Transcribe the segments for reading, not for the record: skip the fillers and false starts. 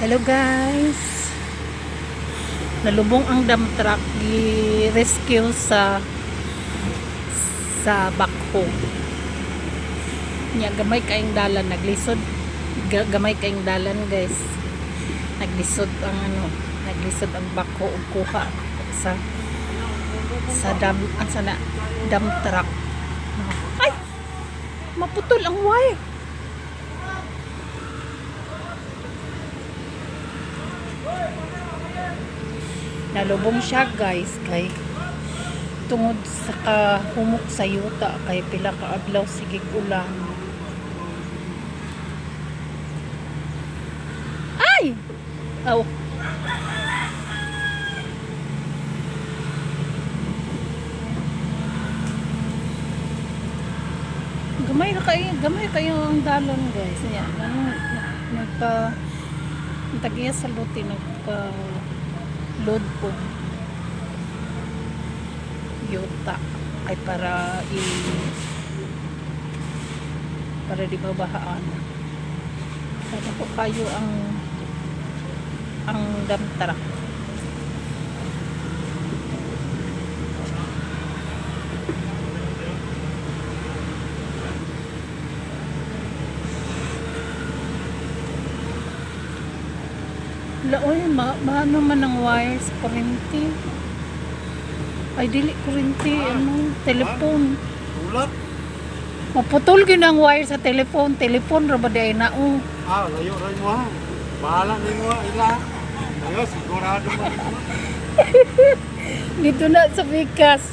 Hello, guys. Nalubong ang dump truck, gi-rescue sa backhoe. Nya gamay kaayong dalan, naglisod, gamay kaayong dalan, guys. Naglisod ang ano, naglisod ang backhoe og kuha sa dam ang sana dump truck. Ay! Maputol ang wire. Nalubong siya, guys, kay tungod sa kahumok sa yuta kay pila ka adlaw sige ulan. Ay! Oh. Gamay ra kayo, gamay kayo ang dalon, guys. Yan, ano, nagpa ang tagiya sa luti nagpa load po yuta ay para di mabahaan. Sana ko kayo ang dump truck. Laoy, maano man ang wire sa kuryente. Ay, dili kuryente, ano, telephone. Ulat? Maputol gyud ang wire sa telephone. Telephone ra ba di ay nao? Ah, layo rin mo ha. Bahala ni mo ila. Layo, sigurado man. Dito na sa Pikas.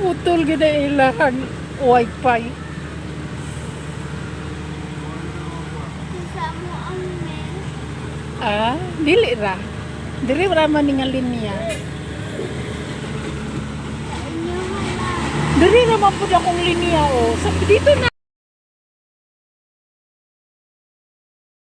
Putol gyud ang ilahang wifi. Sa mo ang men. Ah, dili ra. Dili ra man ni nga linya. Sa inyo hala. Dili ra man pud akong linya, oh. Sa dito na.